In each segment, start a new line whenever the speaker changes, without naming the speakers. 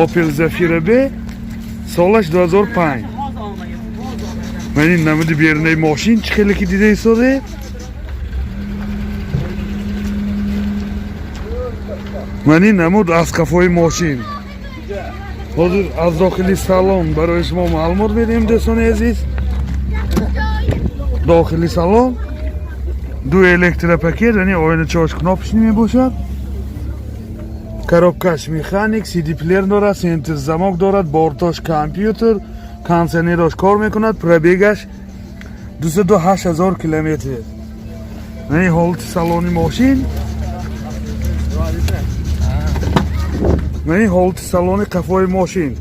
Opel Zafira B солаш 2005. Ман ин намуди берунаи мошин, чӣ хеле ки дида истодаед. Ман ин намуд аз қафои мошин. Ҳозир аз дохили салон барои шумо маълумот медиҳем, дӯстони азиз. Дохили салон ду электропакет, яъне оиначаош кнопочный мебошад. Коробкаш механик, CD плеер дорад, центр замок дорад, бортош компютер, кондиционерош кор мекунад, пробегаш 208 ҳазор километр. Яъне ҳолати салони мошин. Яъне ҳолати салони қафои мошин.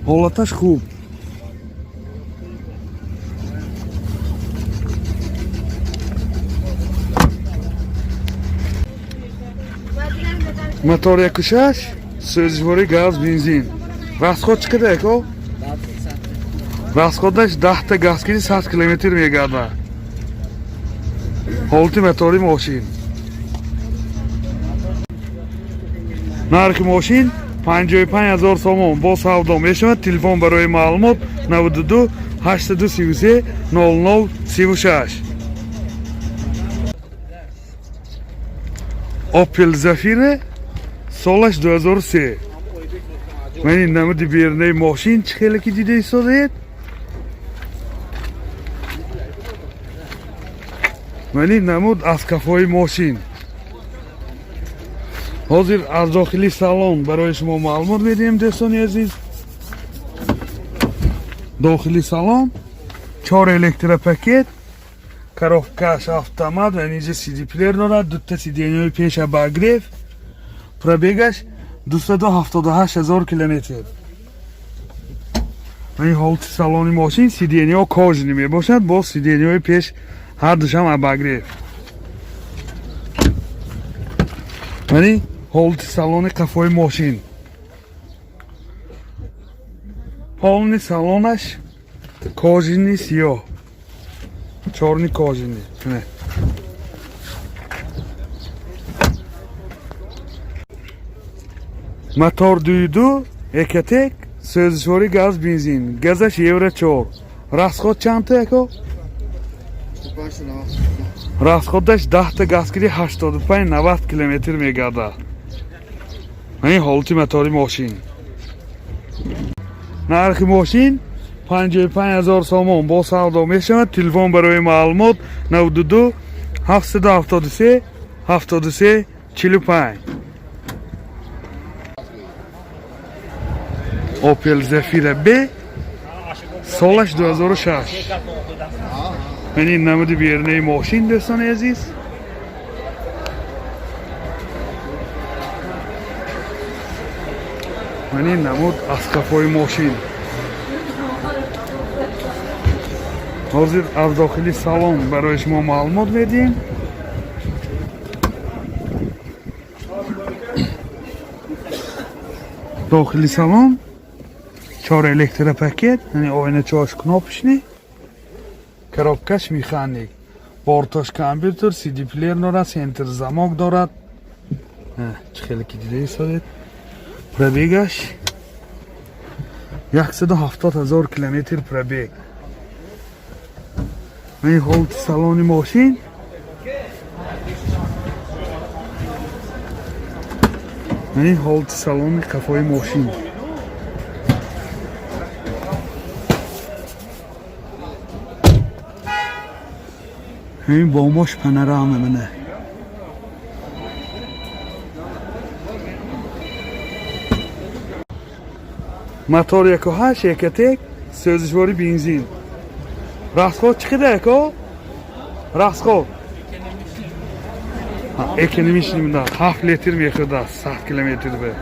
Ҳолаташ хуб. Мотор 1.6, сӯзишворӣ газ, бензин. Расход чӣ қадар, ако? Расходаш 10 та газ киди 100 километр мегардад. Ҳолати мотори мошин. Нархи мошин 55 ҳазор сомон, бо савдо мешавад. Телефон барои маълумот 92 833 00 36. Opel Zafira солаш 2003. Ман ин намуди берунаи мошин, чӣ хеле ки дида истодаед. Ман ин намуд аз қафои мошин. Ҳозир аз дохили салон барои шумо маълумот медиҳем, дӯстони азиз. Дохили салон чор электропакет, коробкаш автомат ва низ CD плеер дорад, дута сиденьяҳои пеш обогрев, пробегаш 278 ҳазор километр. Ин ҳолати салони мошин, сиденьяҳо кожаный мебошад, боз сиденьяҳои пеш ҳардушам обогрев. Яъне ҳолати салони қафои мошин. Полный салонаш кожаный сиёҳ. Чёрный кожаный. Не. Мотор 2.2 Ecotec, сӯзишворӣ газ, бензин. Газаш Евро 4. Расход чанд та, ако? Расходаш 10 та газ киди 85 90 километр мегардад. Ин ҳолати мотори мошин. Нархи мошин 55 ҳазор сомон, бо савдо мешавад. Телефон барои маълумот 92 773 73 45. Opel Zafira B солаш 2006. Ман ин намуди берунаи мошин, дӯстони азиз. Ман ин намуд аз қафои мошин. Ҳозир аз дохили салон барои шумо маълумот медиҳем. Дохили салон чор электропакет, яъне оиначаош кнопочный, коробкаш механик, бортош компютер, CD плеер дорад, центр замок дорад. Чӣ хеле ки дида истодед. Пробегаш 170 ҳазор километр пробег. Ин ҳолати салони мошин. Ин ҳолати салони қафои мошин. Ин бомош панорама мана. Мотор 1.8 Ecotec, сӯзишворӣ бензин. Расход чӣ қадар, ако? Расход экономичный муда 7 литр мехӯрад 100 километр бе.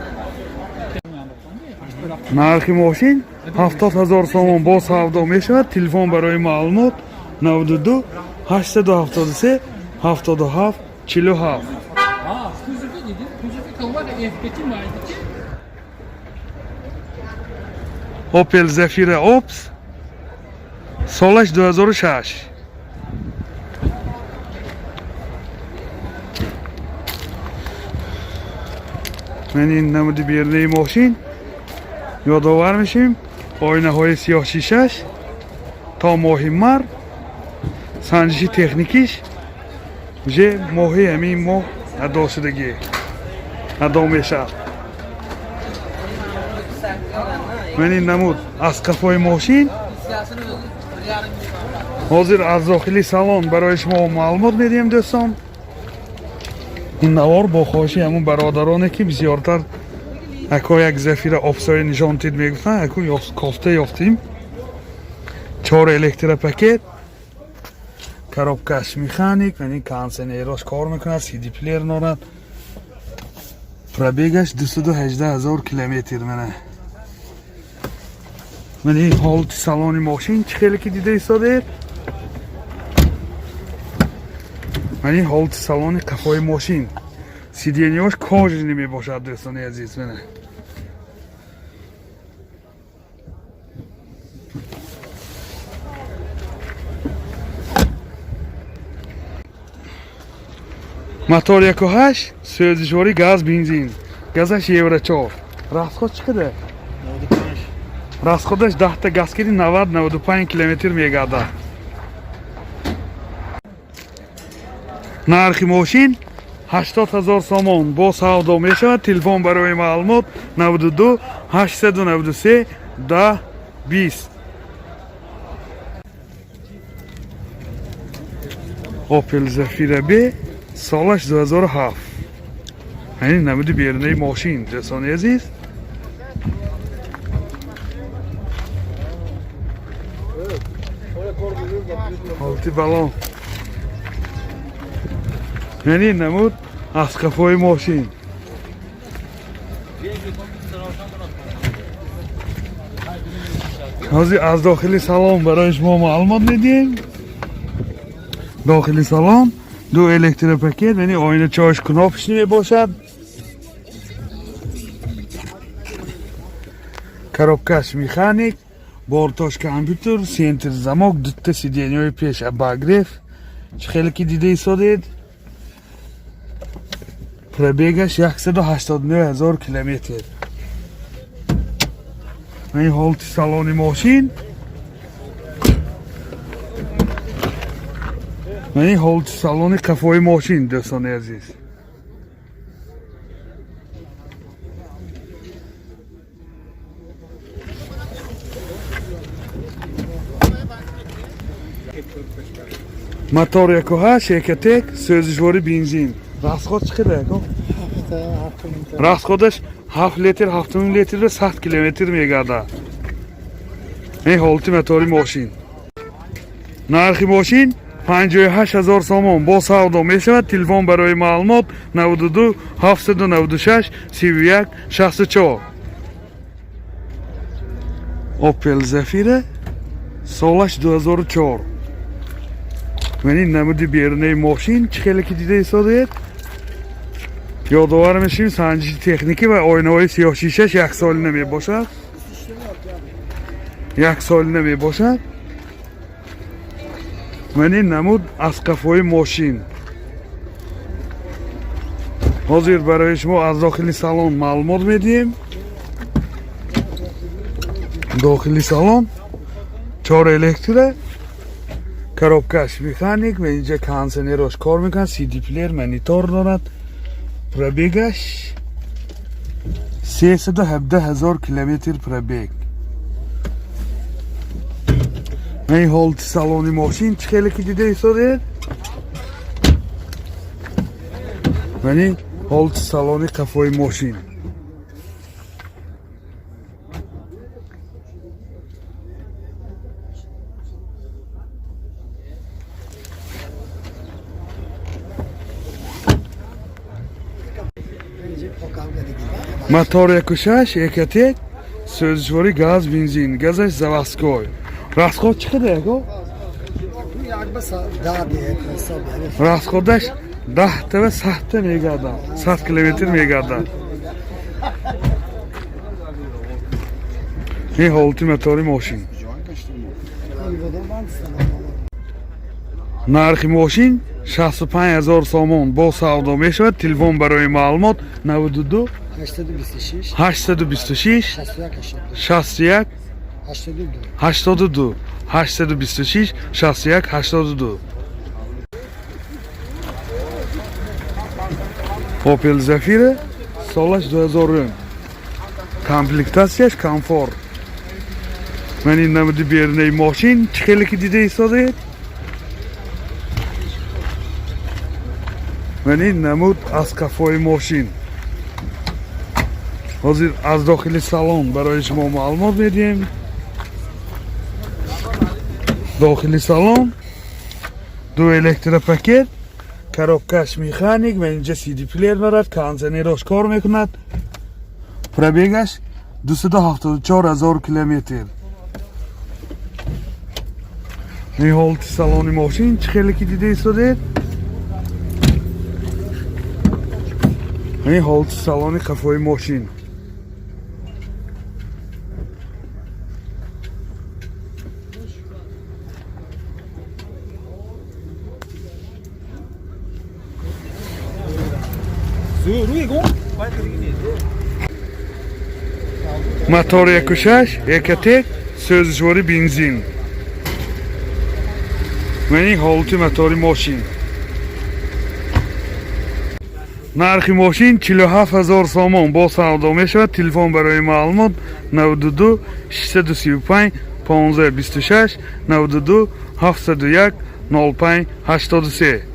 Нархи мошин 70 ҳазор сомон, бо савдо мешавад. Телефон барои маълумот 92 873 77 47.
Кузови диди, кузови калвара FPT майдики.
Opel Zafira Ops солаш 2006. Ман ин намуди берунаи мошин ёдовар мешем. Оинаҳои сиёҳшишаш то моҳи мар санҷиши техникиш уже моҳи ҳамин моҳ адо шудагӣ адо мешавад. Ман ин намуд аз қафои мошин. Ҳозир аз дохили салон барои шумо маълумот медиҳем, дӯстон. Ин навор бо хоҳиши ҳамун бародароне, ки бисёртар ако як Зафира обсоя нишон тид мегуфтанд, аку кофта ёфтим. Чор электропакет, коробкаш механик, яъне кондиционерош кор мекунад, CD плеер дорад. Пробегаш 218 000 километр. Мана, ман ин ҳолати салони мошин, чӣ хеле ки дида истодед. Ман ин ҳолати салони қафои мошин, сиденьяш кожаный мебошад, дӯстони азиз. Мана, мотор 1.8, сӯзишворӣ газ, бензин, газаш евро 4. Расход чӣ қадар? Расходаш 10-та газ киди, 90-95 километр мегардад. Нархи мошин 80 000 сомон, бо савдо мешавад. Телефон барои маълумот 92 893 10 20. Opel Zafira B, солаш 2007. Ҳамин намуди берунаи мошин, дӯстони азиз. Ҳолати балон. Яъне намуд аз қафои мошин. Ҳозир аз дохили салон барои шумо маълумот медиҳем. Дохили салон ду электропакет, яъне оиначаҳош кнопочный мебошад. Коробкаш механик, бортош компютер, центр замок, дута сиденьяҳои пеш обогрев, чӣ хеле ки дида истодед. Пробегаш 189 000 километр. Ин ҳолати салони мошин. Ин ҳолати салони қафои мошин, дӯстони азиз. Мотор 1.8, Ecotec, сӯзишворӣ бензин. Расход чӣ қадар, ако? Расходаш 7 литр, 7 литр 100 километр мегардад. Ин ҳолати мотори мошин. Нархи мошин 58 000 сомон, бо савдо мешавад. Телефон барои маълумот 92 796 31 64. Opel Zafira, солаш 2004. Ман ин намуди берунаи мошин, чӣ хеле ки дида истодед. Ёдовар мешавем, санҷиши техникӣ ва оинаҳои сиёҳшишаш яксолина мебошад. Яксолина мебошад. Ман ин намуд аз қафои мошин. Ҳозир барои шумо аз дохили салон маълумот медиҳем. Дохили салон чор электро, коробкаш механик ва инҷа кондиционерош кор мекунад, CD плеер, монитор дорад. Пробегаш 317 000 километр пробег. Ин ҳолати салони мошин, чӣ хеле ки дида истодед. Ин ҳолати салони қафои мошин. Мотор 1.6, Ecotec, сӯзишворӣ газ, бензин, газаш заводской. Расход чӣ қадар, ако? Расходаш 10-та ва 100-та мегардад, 100 километр мегардад. Ин ҳолати мотори мошин. Нархи мошин 65 000 сомон, бо савдо мешавад. Телефон барои маълумот 92
826
826
61
61
82.
82 826 61 82. Opel Zafira солаш 2000, комплектация ш комфорт. Ман ин намуди берунаи мошин, чӣ хеле ки дида истодаед. Ман ин намуд аз қафои мошин. Ҳозир аз дохили салон барои шумо маълумот медиҳем. Дохили салон ду электропакет, коробка ш механик ва инҷа CD плеер дорад, кондиционер ош кор мекунад. Пробег аш 274 ҳазор километр. Ин ҳолати салони мошин, чӣ хеле ки дида истодаед. Ин ҳолати салони қафои мошин. Мотор 1.6 Ecotec, сӯзишвори бензин. Ва ин ҳолати мотори мошин. Нархи мошин 47 ҳазор сомон, бо савдо мешавад. Телефон барои маълумот 92 635 15 26, 92 701 05 83.